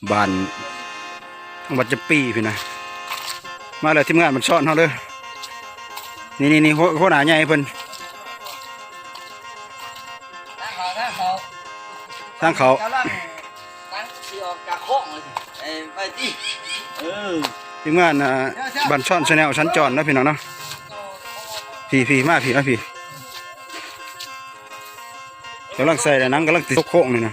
ບ້ານວັດຈຳປີພຸ້ນນະ. ມາແລ້ວ ທີມງານບ້ານຊ່ອນເຮົາເດີ. ນີ້ໆໆ ຫົວ ຫົວໜ້າໃຫຍ່ເພິ່ນ ທາງເຂົ້າ ທາງເຂົ້າ ກຳລັງ ກຳລັງຊິອອກຈາກໂຄ້ງ ເອີ ໄປຕິ ເອີ ທີມງານ ອ່າ ບ້ານຊ່ອນ Channel ສັນຈອນເນາະ ພີ່ນ້ອງເນາະ. ພີ້ໆ ມາພີ້ ມາພີ້. ກຳລັງໃສ່ແລ້ວ ໜັງກຳລັງຊິຕົກໂຄ້ງນີ້ນະ.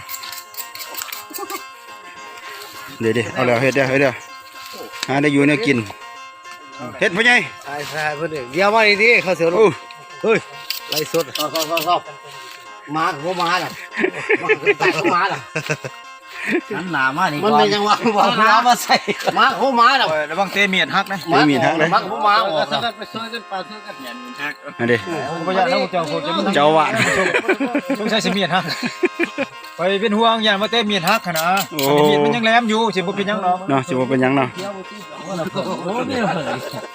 ເດ້ໆ ເອົາແລ້ວ ເຮັດແລ້ວ ເຮັດແລ້ວ ຫາໄດ້ຢູ່ແນວກິນ. ເຮັດພໍ່ໃຫຍ່ ຖ່າຍ ຖ່າຍເພິ່ນເດ້. ດຽວມານີ້ຕິ ເຂົາເສືອລົງ. ໂອ້ ເຮີ້ຍ ໄລສົດ ຊອບ ຊອບ ຊອບ ຊອບ ໝາກບໍ່ມາລະ ໝາກບໍ່ມາລະ. ຫັນໜ້າມານີ້ ມັນເປັນຫຍັງວະ ເອົາມາໃສ່ ໝາກບໍ່ມາລະ. ໂອ້ຍ ລະວັງເຕະມີດຫັກນະ ເຕະມີດຫັກເດ້. ໝາກບໍ່ມາອອກ ໄປຊ່ວຍກັນ ໄປຊ່ວຍກັນ ປາຊ່ວຍກັນ ມີດຫັກ ອັນນີ້ ເອີ ເຈົ້າອາວາດ ສົງໄສຊິມີດຫັກ. ຂ້ອຍເປັນຫ່ວງຢ້ານວ່າແຕ່ມີດຫັກຫັ້ນນະ. ໂອ້ ມີດມັນຍັງແຫຼມຢູ່ ຊິບໍ່ເປັນຫຍັງດອກເນາະ ຊິບໍ່ເປັນຫຍັງເນາະ.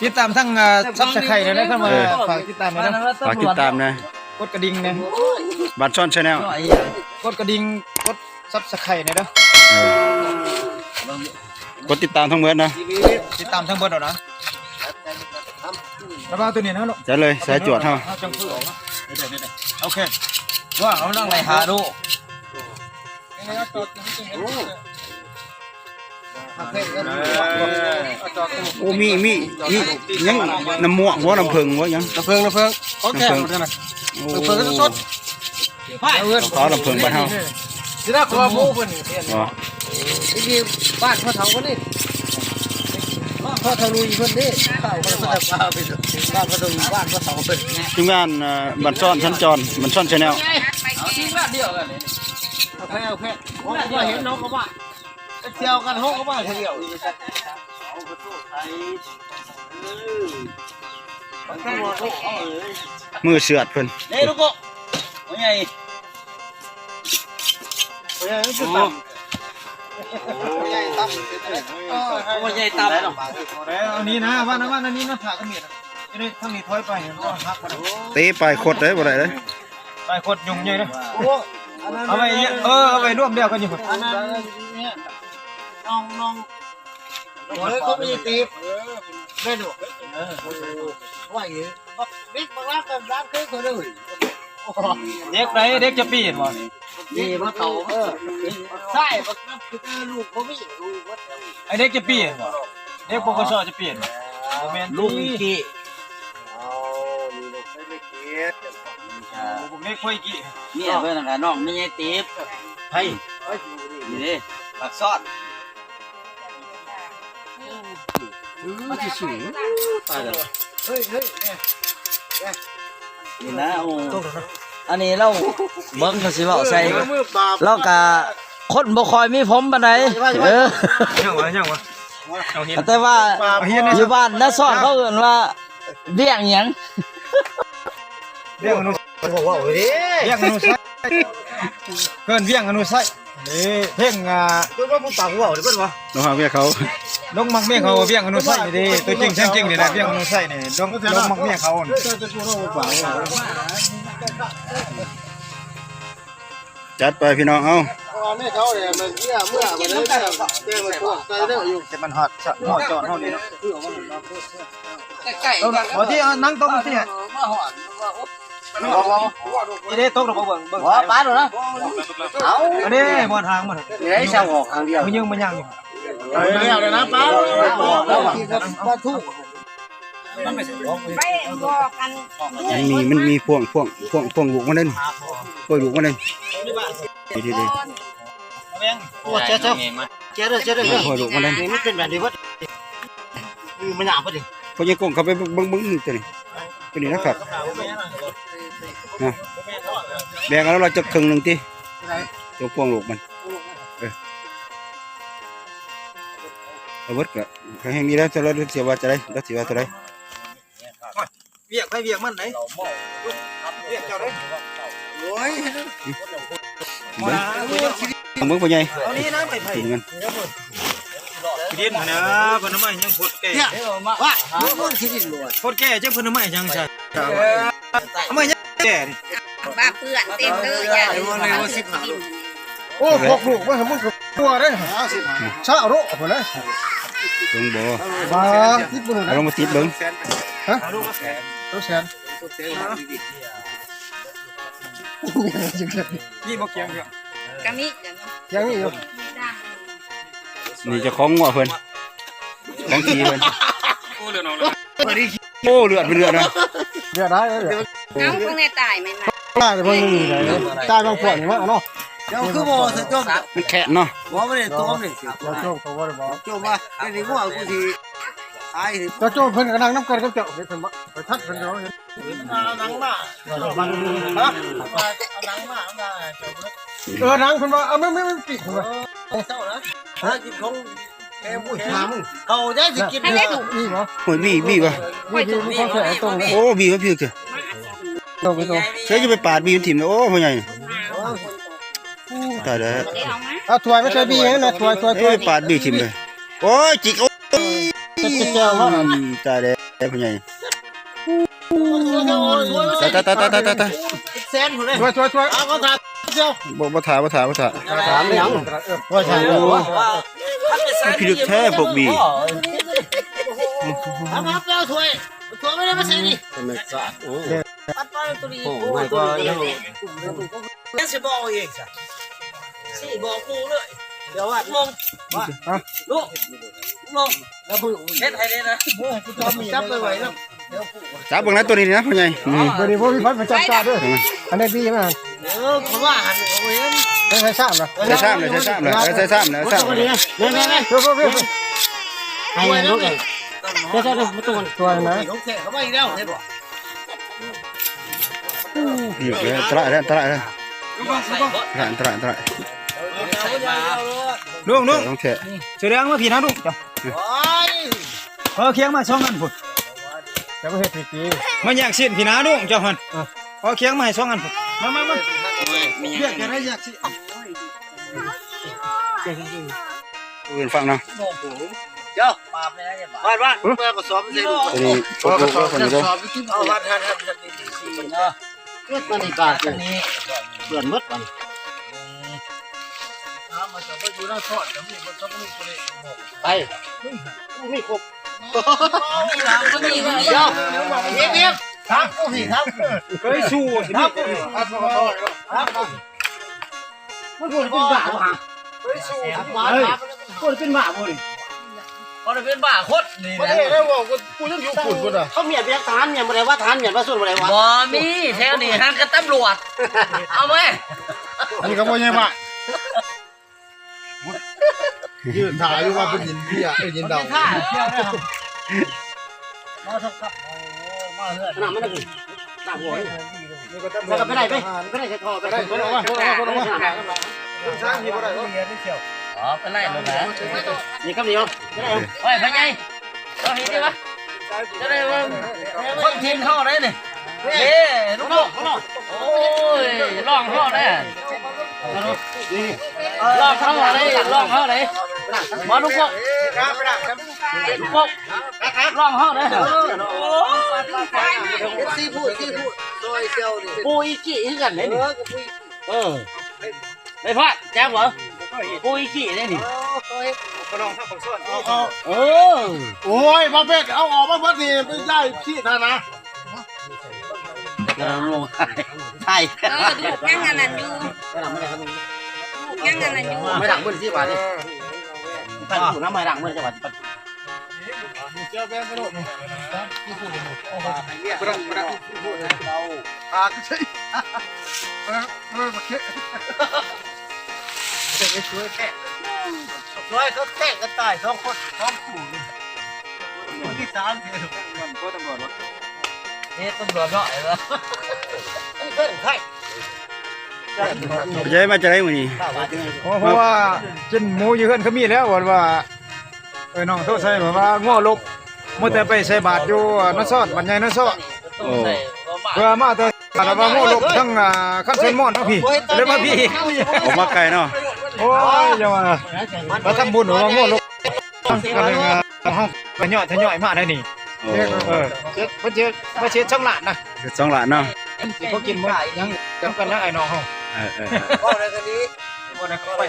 ຕິດຕາມທາງ ອ່າ Subscribe ແດ່ເດີ ຄັນວ່າ ເອີ ຝາກຕິດຕາມແດ່ເດີ ຝາກຕິດຕາມແດ່ ກົດກະດິ່ງແດ່ ບ້ານຊ່ອນ Channel ກົດກະດິ່ງ ກົດ Subscribe ແດ່ເດີ. ເອີ ກົດຕິດຕາມທັງເບິດນະ ຕິດຕາມທັງເບິດເອົານະ. ແລ້ວເອົາໂຕນີ້ນະລູກ ຈັດເລີຍ ສາຍຈວດເຮົາ ເຮົາຈັ່ງຄືອອກເນາະ. ໂອເຄ ວ່າເຮົານັ່ງໄລ່ຫາດູ. ໂອ້ ມີ ມີ ມີຫຍັງ ນ້ຳມ່ວງບໍ່ ນ້ຳເຜິ້ງບໍ່ຫຍັງ ນ້ຳເຜິ້ງ ນ້ຳເຜິ້ງ ຂອງແທ້ໝົດນະ. ໂອ້ ນ້ຳເຜິ້ງສົດ ໄປ ເອົານ້ຳເຜິ້ງບ້ານເຮົາ ຊິໄດ້ຂໍໝູ່ເພິ່ນນີ້ ອໍ ນີ້ບ້ານພໍ່ເຖົ້າເພິ່ນນີ້ ພໍ່ເຖົ້າລຸຍເພິ່ນນີ້ ເຂົາເພິ່ນວ່າເປັນບ້ານພໍ່ເຖົ້າລຸຍ ບ້ານພໍ່ເຖົ້າເພິ່ນ. ທີມງານ ເອີ ບ້ານຊ່ອນສັນຈອນ ບ້ານຊ່ອນ Channel. ເອົາແພ ເອົາແພ ບໍ່ເຫັນເຮົາກໍວ່າ ໄປທ່ຽວກັນ ເຮົາກໍວ່າທ່ຽວ ເອີ ມືເຊືອດເພິ່ນ ເດ້ລູກໂກ ພໍ່ໃຫຍ່ ພໍ່ໃຫຍ່ຕຳ ພໍ່ໃຫຍ່ຕຳ ເອົານີ້ນະ ວ່ານະ ວ່ານະ ນີ້ນະ ຜາກະເມດ ທາງນີ້ຖອຍໄປ ເຕະປາຍຄົດໄດ້ ບໍ່ໄດ້ເດ້. ປາຍຄົດຍຸງໃຫຍ່ເດ້. ໂອ້ ເອົາໄວ້ ເອີ ເອົາໄວ້ລວມດຽວກັນຢູ່ພຸ້ນ ອັນນັ້ນ ນ້ອງ ນ້ອງ ໂອ້ຍ ເຂົາມີຕີບ ແມ່ນບໍ່? ເອີ ໄວ້ ບັກເດັກບັກລາວກໍດ້ານຄືເຂົາເດ້. ເດັກໃດ ເດັກຈັກປີເຫັນບໍ່? ນີ້ມາເຕົາ ເອີ ໃຊ່ ບັກນັ້ນຄືລູກເຂົາມີ ລູກເຂົາ ໄອ້ເດັກຈັກປີເຫັນບໍ່? ເດັກ ປກສ ຈັກປີເຫັນບໍ່? ບໍ່ແມ່ນ ລູກອີກ ເອົາ ນີ້ລູກເພິ່ນໄປເກັບ ເອີ ພວກເດັກພວກອີກ ເມຍເພິ່ນຫັ້ນກະນ້ອງແມ່ໃຫຍ່ຕີບ ໃຜ ນີ້ເດ້ ປາກຊ່ອນ ມັນຊິສູງ ຕາຍແລ້ວ ເຮີ້ຍ ເຮີ້ຍ ນີ້ນະ ໂອ້ ອັນນີ້ລາວ ເບິ່ງ ເຂົາຊິເວົ້າໃສ່ ລາວກະຄົນບໍ່ຄ່ອຍມີຜົມປານໃດ ເອີ ຍັງວະ ຍັງວະ ເອົາເຫັນ ແຕ່ວ່າ ເອົາເຫັນ ຢູ່ບ້ານນາຊອນເຂົາເອີ້ນວ່າ ວຽງຫຍັງ? ວຽງອະນຸ ເຂົາເວົ້າເດ້ ວຽງອະນຸໄຊ ເອີ້ນວຽງອະນຸໄຊ ເດ້ ເພງ ອ່າ ເອີ້ນວ່າຜູ້ປາກເວົ້າເດ້ເພິ່ນວ່າ ລົງຮັກວຽງເຂົາ ລົງມັກວຽງເຂົາ ວຽງອະນຸໄຊນີ້ເດ້ ຕົວຈິງສຽງຈິງນີ້ແຫຼະ ວຽງອະນຸໄຊນີ້ ລົງ ລົງມັກວຽງເຂົາ ຈັດໄປພີ່ນ້ອງເຮົາ ເອົາແມ່ເຂົາເດ້ ມັນເມື່ອ ເມື່ອ ເມື່ອ ແຕ່ມັນພວກໃສ່ແລ້ວຢູ່ ແຕ່ມັນຮອດ ຮອດຈອດເຮົານີ້ເນາະ ໃກ້ໆ ບໍ່ທີ່ ນັ່ງຕົງທີ່ ມາຮອດ ນີ້ເດ້ຕົກແລ້ວບໍ່ເບິ່ງ ເບິ່ງ ບໍ່ປາດແລ້ວນະ ເອົາ ອັນນີ້ບ່ອນທາງມັນ ນີ້ໄດ້ເຊົາອອກທາງດຽວ ມັນຍັງ ມັນຍັງຢູ່ ເອີ ແລ້ວແລ້ວນະ ປາດ ປາດ ປາດທຸກ ໄປບອກກັນ ມັນມີ ມັນມີພວງ ພວງ ພວງ ພວງລູກມັນເດ້ ພວງລູກມັນເດ້ ດີໆ ໂອ້ ເຈົ້າ ເຈົ້າ ເຈົ້າເດີ ເຈົ້າເດີ ພວງລູກມັນເດ້ ນີ້ມັນເປັນແບບນີ້ເບິດ ນີ້ມັນຫຍາບເບິດນີ້ ພໍ່ໃຫຍ່ກົງເຂົ້າໄປເບິ່ງ ເບິ່ງ ເບິ່ງນີ້ຕົວນີ້ ຕົວນີ້ນະຄັບ ນະ ແບ່ງເອົາລະຈັກເຄິ່ງໜຶ່ງຕິ ຕົວພວງລູກມັນ ເອີ ເອົາເບິດກະ ແຮງດີແລ້ວ ຈະລະເສຍວ່າຈະໄດ້ ລະເສຍວ່າເທົ່າໃດ ວຽກໃຜວຽກມັນເດ້ ວຽກເຈົ້າເດ້ ໂອ້ຍ ເບິ່ງ ເບິ່ງພໍ່ໃຫຍ່ ເອົານີ້ນະໄປໄຜ ກິນມັນ ດິນນະ ເພິ່ນເອົາມາຫຍັງໂພດແກ່ ວ່າ ໂພດແກ່ ຈັກເພິ່ນເອົາມາຫຍັງຊະ ເອົາມາຫຍັງແກ່ນີ້ ບາເປື້ອນເຕັມເລີຍ ໂອ້ ພວກລູກມາ ເອົາມາ ຕົວເດ້ ຊາໂລະພຸ້ນເດ້ ລົງບໍ່? ບໍ່ ຕິດບໍ່ ເອົາລົງມາຕິດເບິ່ງ ຮະ? ສອງແສນ ມີບໍ່ກຽງຢູ່? ກະມີ ກຽງມີຢູ່. ນີ້ເຈົ້າຂອງງົວເພິ່ນ ຂອງທີ່ເພິ່ນ ໂອ້ ເລືອດອອກແລ້ວ ໂອ້ ເລືອດເປັນເລືອດນະ ເລືອດໄດ້ເລີຍ. ເອົາ ເບິ່ງແດ່ ຕາຍແມ່ນ ຕາຍແຕ່ເບິ່ງນີ້ໄດ້ ຕາຍບາງພວກນີ້ມາເນາະ. ເຈົ້າຄືບໍ່ສະຈົມ ມັນແຂນເນາະ ບໍ່ ບໍ່ໄດ້ຕົວນີ້ ເຈົ້າໂຈມກໍບໍ່ໄດ້ບອກ ໂຈມວ່າ ດຽວນີ້ງົວກູຊິຕາຍ. ເຈົ້າໂຈມເພິ່ນກໍນັ່ງນຳກັນກັບເຈົ້າ ເຫັນເພິ່ນບໍ່ ໄປທັດເພິ່ນເຂົາເຫັນ ເອົາໜັງມາ ເອົາໜັງມາ ເອີ ໜັງເພິ່ນວ່າ ເອົາ ແມ່ນໆ ປີກເພິ່ນວ່າ ເອີ ເຊົ້ານະ ຫາກິນຂອງ ເຂົ້າໃຈຊິກິນ ໂອ້ຍ ບີ່ ບີ່ວະ ໂອ້ຍ ບີ່ ບີ່ ບີ່ ໂອ້ ບີ່ ບີ່ ໃສ່ຈະໄປປາດບີ່ມັນຖິ້ມເນາະ ໂອ້ ພໍ່ໃຫຍ່ ຕາຍແລ້ວ ເອົາຖ້ວຍມາໃສ່ບີ່ຫັ້ນນະ ຖ້ວຍ ຖ້ວຍ ເອີ ປາດບີ່ຖິ້ມເລີຍ ໂອ້ຍ ຈິກ ໂອ້ຍ ຕາຍແລ້ວ ພໍ່ໃຫຍ່ ຕາຍ ຕາຍ ຕາຍ ຕາຍ ແສນພຸ້ນເດ້ ຖ້ວຍ ຖ້ວຍ ຖ້ວຍ ເອົາ ບໍ່ ບໍ່ຖ້າ ບໍ່ຖ້າ ບໍ່ຖ້າ ຖາມອີ່ຫຍັງ ວ່າໃຊ່ ໂອ້ ພິລຶກແທ້ພວກບີ່ ເອົາມາ ໄປເອົາຖ້ວຍ ຖ້ວຍມາ ມາໃສ່ນີ້ ເປັນແມ່ນສາດ ໂອ້ ຕັດໄປຕົວນີ້ ໂອ້ ໂອ້ ໂຕນີ້ ຍັງຊິບອກເອງຊະ ຊິບອກໝູ່ເລີຍ ດຽວວ່າ ລຸງ ລຸງ ເຮັດໃຫ້ແດ່ນະ ຈັບໄປໄວ້ນຳ ຈັບເບິ່ງນະ ຕົວນີ້ນະ ພໍ່ໃຫຍ່ ອືມ ຕົວນີ້ບໍ່ມີໃຜໄປຈັບຕາເດີ ອັນນີ້ບີ່ມາ ເອີ ເຂົາວ່າຫັ້ນ ເຂົາເຫັນ ໃສ່ຊາມລະ ໃສ່ຊາມລະ ໃສ່ຊາມລະ ໃສ່ຊາມລະ ໃສ່ຊາມລະ ໃຫ້ລູກເອີຍ ເຈົ້າໆ ບໍ່ຕ້ອງ ຕົວນະ ຂອງແທ້ເຂົາວ່າອີກແລ້ວ ເຫັນບໍ່? ໂອ້ ຕະຫຼາຍແລ້ວ ຕະຫຼາຍແລ້ວ ອັນຕະລາຍ ອັນຕະລາຍ ລຸງ ລຸງ ຂອງແທ້ ເສື້ອແດງມາພີ້ນະລຸງ ເຈົ້າ ໂອ້ຍ ເອົາຄຽງມາສອງອັນພຸ້ນ ເຈົ້າບໍ່ເຮັດພິທີ ມາແຍ່ງຊີ້ນພີ້ນະລຸງ ເຈົ້າຫັ້ນ ເອີ ເອົາຄຽງມາໃຫ້ສອງອັນພຸ້ນ ມາ ມາ ມາ ແຍກກັນໃຫ້ແຍກຊີ້ນ ອື່ນຟັງນະ ເຈົ້າ ບາດວ່າເມື່ອກະສອບໃສ່ລູກ ໂຕນີ້ ເອົາ ກະສອບໃສ່ລູກ ເອົາ ຫັດ ຫັດ ຫັດ ເນາະ ເພື່ອນມັນນີ້ກະເປື້ອນໝົດບັດນີ້ ໄປ ມີຄົບ ດຽວ ເຮັດ ເຮັດ ຖາມກູພີ້ ຖາມກູ ຖາມກູພີ້ ຖາມກູ ມັນບໍ່ໄດ້ເປັນບ້າບໍ່ຫາ ເຮີ້ຍ ບໍ່ໄດ້ເປັນບ້າບໍ່ນີ້ ບໍ່ໄດ້ເປັນບ້າຄົນນີ້ ບໍ່ໄດ້ ໄດ້ເວົ້າ ກູຍັງຢູ່ພຸ້ນພຸ້ນນະ ເຂົາເມຍເປັນທະຫານ ເມຍບໍ່ໄດ້ວ່າ ທະຫານເມຍວ່າ ສູນບໍ່ໄດ້ວ່າ ບໍ່ມີ ແຖວນີ້ຫັ້ນກະຕຳຫຼວດ ເອົາໄວ້ ນີ້ກະບໍ່ໃຫຍ່ບ້ານ ຢືນຖ້າຢູ່ວ່າເພິ່ນຍິນເບຍ ເອີ ຍິນເຫຼົ້າ ມາເຖິງກັບ ມາເຮືອນ ນ້ຳມັນນະ ນ້ຳຫົວ ນີ້ກະໄດ້ໄປ ໄປໄດ້ ໄປໄດ້ ອໍ ໄປໄດ້ ນີ້ກະນີ້ ໄປໄດ້ ໂອ້ຍ ພໍ່ໃຫຍ່ ເອົາເຮັດດີວະ ຈະໄດ້ວ່າ ຄົນຖິ່ນເຮົາໄດ໋ນີ້ ເດ້ ລູກນ້ອງ ໂອ້ຍ ລອງເຮົາໄດ໋ ລອງເຮົາໄດ໋ ລອງເຮົາໄດ໋ ມາລູກພວກ ລູກພວກ ລອງເຮົາໄດ໋ ໂອ້ຍ ຊີຟູດ ຊີຟູດ ຊອຍເຊວນີ້ ປູອີກີຄືກັນເດ້ນີ້ ເອີ ເອີ ໄດ້ພາດ ແຈມບໍ່? ໂອ້ຍ ຂີ້ເດ້ນີ້ ເອີ ໂອ້ຍ ບໍ່ເປັນ ເອົາອອກມາເບິດນີ້ ໄປໄດ້ຂີ້ນະນະ ກຳລັງລົງໄທ ເອີ ດູກຍັງອັນນັ້ນຢູ່ ດູກຍັງອັນນັ້ນຢູ່ ໄມ້ດັງເບິດຊິບາດນີ້ ປັນຜູ້ນຳໄມ້ດັງເບິດຊິບາດ ປາກໃສ່ ເອີ ເອີ ບັກເຄ ຊ່ວຍແທ້ ຊ່ວຍເຂົາແທ້ງກັນຕາຍສອງຄົນ ສອງຄູ່ນີ້ ຄົນທີສາມເດ ເອີ ຕຳຫຼວດເນາະ ເອີ ເພິ່ນໄທ ຍາຍມາຈາກໃດມື້ນີ້? ໂອ້ ເພາະວ່າກິນໝູຢູ່ເຮືອນກະມີແລ້ວ ວ່າ ເອີ ນ້ອງໂທໃສ່ ເພາະວ່າງົວລົບ ມົວແຕ່ໄປໃສ່ບາດຢູ່ນາຊອດ ບ້ານໃຫຍ່ນາຊອດ ໂອ້ ເພື່ອມາແຕ່ ວ່າງົວລົບທັງ ອ່າ ຄັນສວນມອນທັງພີ້ ກະເລີຍມາພີ້ອີກ ອອກມາໄກເນາະ ໂອ້ຍ ຢ່າວ່າ ມາທຳບຸນວ່າງົວລົບ ກະເລີຍ ອ່າ ເຮົາກະທະຍອຍ ທະຍອຍມາໄດ້ນີ້ ໂອ້ ເອີ ເພິ່ນຊິມາເຮັດສອງລ້ານນະ ເຮັດສອງລ້ານເນາະ ຊິພໍກິນໝົດ ຍັງຈຳກັນນະ ອ້າຍນ້ອງເຮົາ ເອີ ເອີ ເວົ້າໄດ້ກະດີ ບໍ່ໄດ້ກໍໄປ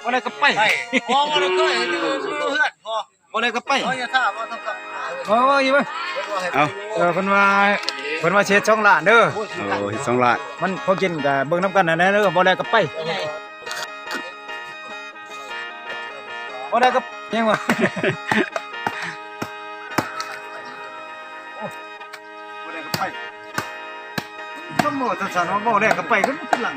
ບໍ່ໄດ້ກໍໄປ ບໍ່ໄດ້ກໍໄປ ບໍ່ໄດ້ກໍໄປ ເອົາ ເອີ ເພິ່ນວ່າ ເພິ່ນວ່າຊິເຮັດສອງລ້ານເດີ ໂອ້ ເຮັດສອງລ້ານ ມັນພໍກິນກໍເບິ່ງນຳກັນຫັ້ນແຫຼະເດີ ບໍ່ໄດ້ກໍໄປ ບໍ່ໄດ້ກໍ ຫຍັງວະ ບໍ່ໄດ້ກໍໄປ ມັນບໍ່ ຊັ້ນໆ ວ່າບໍ່ໄດ້ກໍໄປ ຄືຄືຫຼັງ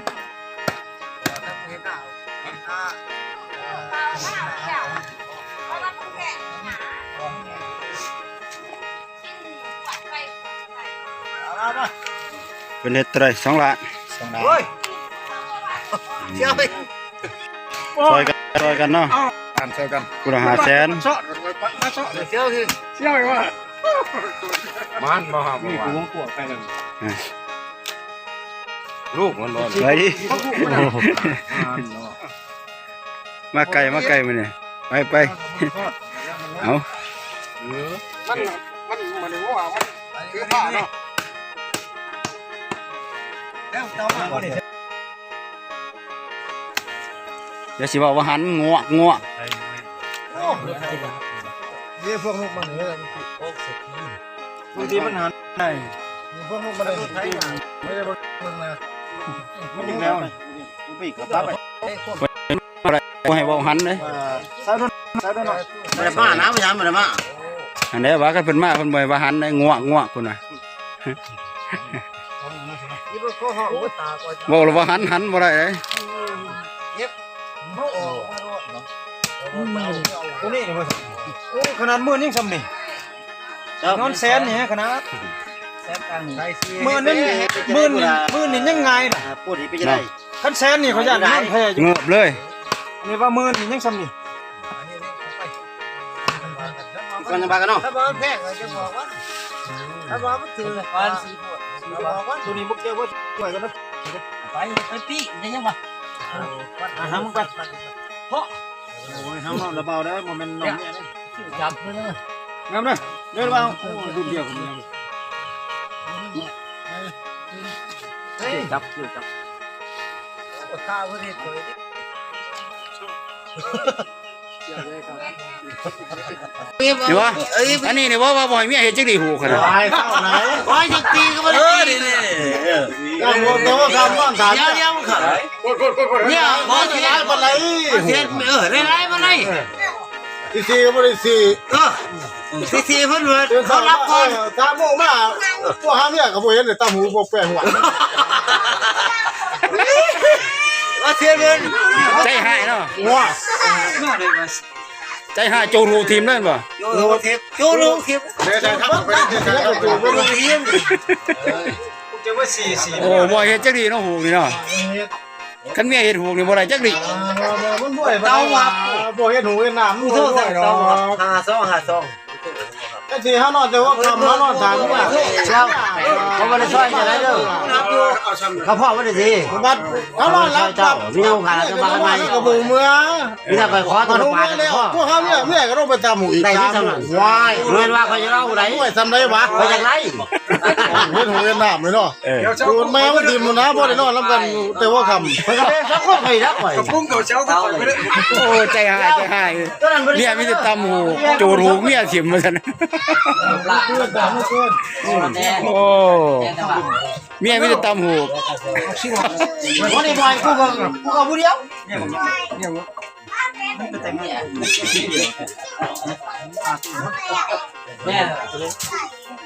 ເພິ່ນເຮັດເທົ່າໃດ ສອງລ້ານ ສອງລ້ານ ໂອ້ຍ ຊ່ອຍກັນ ຊ່ອຍກັນເນາະ ເອົາ ຊ່ອຍກັນ ຜູ້ລະຫ້າແສນ ເຊາະ ເຊາະ ເຊາະ ມັນບໍ່ຫາບໍ່ວ່າ ລູກມັນບໍ່ ໄປ ມາໄກ ມາໄກມື້ນີ້ ໄປ ໄປ ເອົາ ມັນ ມັນ ມັນບໍ່ວ່າ ມັນຄືຜ້າເນາະ ແລ້ວເຈົ້າມາ ດຽວຊິເວົ້າວ່າຫັນ ງວກ ງວກ ໂອ້ ເດ້ພວກນົກມັນເດີ ບາງທີມັນຫັນໄດ້ ພວກນົກມັນໄດ້ ໄດ້ເບິ່ງນະ ມັນອີກແລ້ວ ບໍ່ໃຫ້ເວົ້າຫັນເດ້ ສາວໂດນ ສາວໂດນ ບໍ່ໄດ້ມານະ ບໍ່ຢາມບໍ່ໄດ້ມາ ອັນໃດວ່າ ຄັນເພິ່ນມາ ເພິ່ນບໍ່ໃຫ້ວ່າຫັນເດ້ ງວກ ງວກ ພຸ້ນນະ. ເວົ້າແລ້ວວ່າຫັນ ຫັນບໍ່ໄດ້ເດ້ ເຈັບ ຕົວນີ້ ໂອ້ ຂະໜາດໝື່ນຍັງຊ່ຳນີ້ ນອນແສນນີ້ຂະໜາດ ໝື່ນນັ້ນ ໝື່ນນີ້ ໝື່ນນີ້ຍັງງ່າຍນະ ອ່າ ປູດນີ້ເປັນຈັ່ງໃດ ຄັນແສນນີ້ຂ້ອຍຢ້ານນອນແພຢູ່ ເງີບເລີຍ ອັນນີ້ວ່າໝື່ນນີ້ຍັງຊ່ຳນີ້ ກ່ອນຈະວ່າກັນເນາະ ຖ້າບໍ່ແພງກໍຈະບອກວ່າ ຖ້າວ່າມັນຖືກ ວ່າຊິບອກວ່າ ຕົວນີ້ບໍ່ກ່ຽວ ບໍ່ຊ່ວຍກັນເນາະ ໄປ ໄປປີ້ໄດ້ຍັງວະ ຫາ ຫາມັນໄປ ເພາະ ໂອ້ຍ ເຮົາເວົ້າລະເບົາເດີ ບໍ່ແມ່ນນ້ອງເມຍເດີ ຈັບເດີ ງາມເດີ ເດີວ່າ ໂອ້ຍ ລຸ້ນດຽວກັນ ເຮີ້ຍ ຈັບ ຈັບ ຂ້າບໍ່ໄດ້ໂຕຍເດ້ ນີ້ວະ ອັນນີ້ນີ້ວ່າ ວ່າບໍ່ໃຫ້ເມຍເຮັດຈັກດີ້ ຫູກຂະໜາດ ໂອ້ຍ ຈັກຕີກໍບໍ່ໄດ້ຕີ ເອີ ນີ້ ນີ້ ເອີ ແຕ່ວ່າຄຳນອນຖາມ ດຽວ ດຽວ ເມຍບໍ່ຊິໄດ້ປານໃດ ເອີ ໄດ້ຫຼາຍປານໃດ ຊິຊີ້ກໍບໍ່ໄດ້ຊີ້ ເອີ ຊິຊີ້ເພິ່ນວ່າ ເອີ ເຂົາລັບກ່ອນ ເອີ ສາມໂມງມາ ພວກຫາເມຍກໍບໍ່ເຫັນເລີຍ ຕຳຫູບໍ່ແປງຫົວ ວ່າເທື່ອເດີນ ໃຈຮ້າຍເນາະ ຫົວ ໃຈຮ້າຍ ໂຈະຫູກຖິ້ມເລີຍແມ່ນບໍ່ ໂຈະຫູກຖິ້ມ ໂຈະຫູກຖິ້ມ ເດ ໃຈທັກໄປ ໃຈທັກໄປ ໂຈະຫູກຖິ້ມ ເອີ ຈັກວ່າສີ່ ສີ່ ໂອ້ ບໍ່ເຮັດຈັກດີ້ເນາະ ຫູກນີ້ເນາະ ຄັນເມຍເຮັດຫູກນີ້ບໍ່ໄດ້ຈັກດີ້ ອ່າ ບໍ່ ບໍ່ ມັນບໍ່ໄດ້ ເຕົາວ່າ ບໍ່ເຮັດຫູກເຮັດນ້ຳ ມັນບໍ່ໄດ້ດອກ ຫ້າສອງ ຫ້າສອງ ຈັກຊິເຮົານອນແຕ່ຫົວຄ່ຳ ມານອນຖາມເມຍ ເຈົ້າ ເຂົາບໍ່ໄດ້ຊ່ອຍຈັ່ງໃດເດີ ເຂົາພໍ້ບໍ່ໄດ້ຊິ ບັດເຮົານອນຫຼັບ ເຈົ້າ ມີໂອກາດເຮົາຈະມາໃໝ່ ກໍບໍ່ເມືອ ມີແຕ່ຂ້ອຍຂໍໂທດປານ ພວກເຮົາເມຍ ເມຍກໍຕ້ອງໄປຕຳຫູກອີກ ໄດ້ທີ່ຊ່ຳນັ້ນ ວ້າຍ ແມ່ນວ່າຂ້ອຍຈະເວົ້າໃດ ໂອ້ຍ ຊ່ຳໃດວະ ຂ້ອຍຢາກໄດ້ ເຮັດຫູກເຮັດນ້ຳເລີຍເນາະ ເອີ ໂດນແມ່ມັນຖິ້ມນະ ບໍ່ໄດ້ນອນນຳກັນແຕ່ຫົວຄ່ຳ ຂ້ອຍກໍເປັນສອງຄົນຂ້ອຍນະ ຂ້ອຍ ກະປຸງເຂົ້າເຊົ້າກໍຂ້ອຍ ໂອ້ ໃຈຮ້າຍ ໃຈຮ້າຍ ເມຍມີແຕ່ຕຳຫູກ ໂຈະຫູກເມຍຖິ້ມວ່າຊັ້ນ ໂອ້ ເມຍມີແຕ່ຕຳຫູກ ບໍ່ໄດ້ບ່ອຍ ກູກໍ ກູກໍຜູ້ດຽວ ແມ່ນ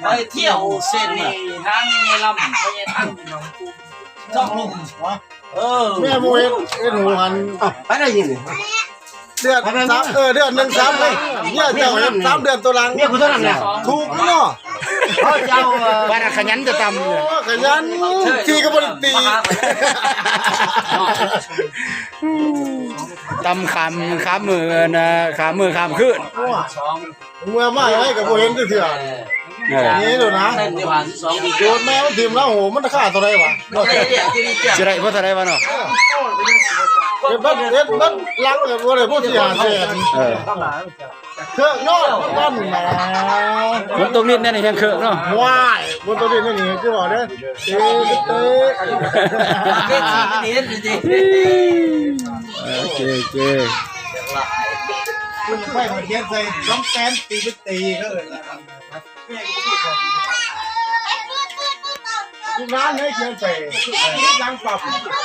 ໄປທ່ຽວເສັ້ນນີ້ ທາງແມ່ລຳ ໄປທາງໜອງ ຊ່ອງລົງ ເອີ ແມ່ບໍ່ເຮັດ ເຮັດຫູກຫັນ ໄປໄດ້ຍິນ ເດືອນສາມ ເອີ ເດືອນໜຶ່ງສາມຄັ້ງ ເມຍເຈົ້າເຮັດສາມເດືອນຕົວຫຼັງ ເມຍຜູ້ເທົ່ານັ້ນແຫຼະ ຖືກເນາະ ເຂົາເຈົ້າ ເອີ ວ່າຂະຫຍັນແຕ່ຕຳ ໂອ້ ຂະຫຍັນ ຕີກໍບໍ່ໄດ້ຕີ ຕຳຂ້າມ ຂ້າມມື້ນະ ຂ້າມມື້ຂ້າມຄືນ ເມື່ອມາໃດກໍບໍ່ເຫັນຈັກເທື່ອ ເອີ ນີ້ໂລດນະ ໂດນແມ່ມັນຖິ້ມແລ້ວ ໂຫ ມັນລາຄາເທົ່າໃດວະ ຊິໄດ້ບໍ່ເທົ່າໃດວະເນາະ ເຮັດບັດ ເຮັດບັດຫຼັງກໍບໍ່ໄດ້ພໍສີ່ຫ້າແສນ ເອີ ເຄີກເນາະ ມັນແຫຼະ ຝົນຕົກນິດແນ່ນີ້ແຮງເຄີກເນາະ ວ້າຍ ຝົນຕົກນິດແນ່ນີ້ຄືວ່າເດ້ ເຕະ ເຕະ ເຮັດຊິເຮັດຊິ ໂອເຄ ໂອເຄ ໄປມາຂຽນໃສ່ສອງແສນ ຕີເປັນຕີ ເຂົາເອີ້ນ ລູກຫຼານໃຫ້ຂຽນໃສ່ ເຮັດຫຼັງປ້ຳ.